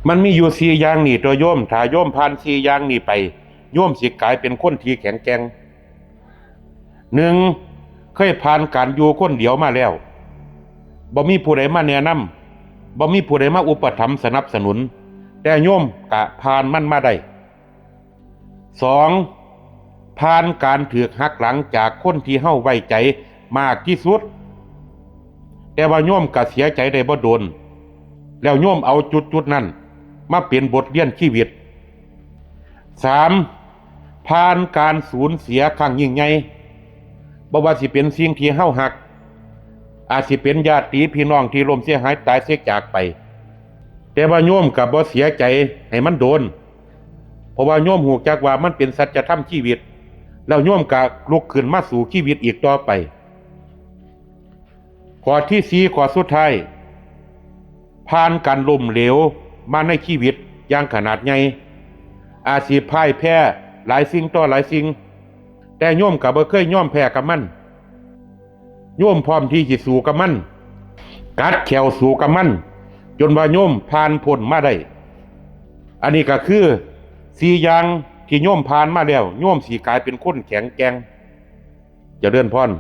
ມັນມີຢູ່ສີ່ຢ່າງນີ້ຕົວະໂຍມ, ຖ້າໂຍມຜ່ານສີ່ຢ່າງນີ້ໄປ, ໂຍມຊິກາຍເປັນຄົນທີ່ແຂງແກ່ງ. ໜຶ່ງ, ເຄີຍຜ່ານການຢູ່ຄົນດຽວມາແລ້ວ, ບໍ່ມີຜູ້ໃດມາແນະນຳ, ບໍ່ມີຜູ້ໃດມາອຸປະຖຳສະໜັບສະໜູນ, ແຕ່ໂຍມກະຜ່ານມັນມາໄດ້. ສອງ, ຜ່ານການຖືກຫັກຫຼັງຈາກຄົນທີ່ເຮົາໄວ້ໃຈມາກທີ່ສຸດ, ແຕ່ວ່າໂຍມກະເສຍໃຈໄດ້ບໍ່ດົນ, ແລ້ວໂຍມເອົາຈຸດໆນັ້ນມາເປັນບົດຮຽນຊີວິດ. ສາມ, ຜ່ານການສູນເສຍຄັ້ງຍິ່ງໃຫຍ່, ບໍ່ວ່າຊິເປັນສິ່ງທີ່ເຮົາຮັກ, ອາດຊິເປັນຍາດຕິພີ່ນ້ອງທີ່ລົ້ມເສຍຫາຍຕາຍເສຍຈາກໄປ, ແຕ່ວ່າໂຍມກໍບໍ່ເສຍໃຈໃຫ້ມັນດົນ, ເພາະວ່າໂຍມຮູ້ຈັກວ່າມັນເປັນສັດຈະທຳຊີວິດ, ແລ້ວໂຍມກໍລຸກຂຶ້ນມາສູ້ຊີວິດອີກຕໍ່ໄປ. ຂໍ້ທີສີ່ ຂໍ້ສຸດທ້າຍ, ຜ່ານການລົ້ມເຫຼວມາໃນຊີວິດຢ່າງຂະໜາດໃຫຍ່, ອາດຊິພ່າຍແພ້ຫຼາຍສິ່ງຕໍ່ຫຼາຍສິ່ງ, ແຕ່ໂຍມກໍບໍ່ເຄີຍຍອມແພ້ກັບມັນ. ໂຍມພ້ອມທີ່ຊິສູ້ກັບມັນ, ກັດແຂ້ວສູ້ກັບມັນ, ຈົນວ່າໂຍມຜ່ານພົ້ນມາໄດ້. ອັນນີ້ກໍຄືສີ່ຢ່າງທີ່ໂຍມຜ່ານມາແລ້ວ, ໂຍມຊິກາຍເປັນຄົນແຂງແກ່ງ. ຈະເລີນພອນ.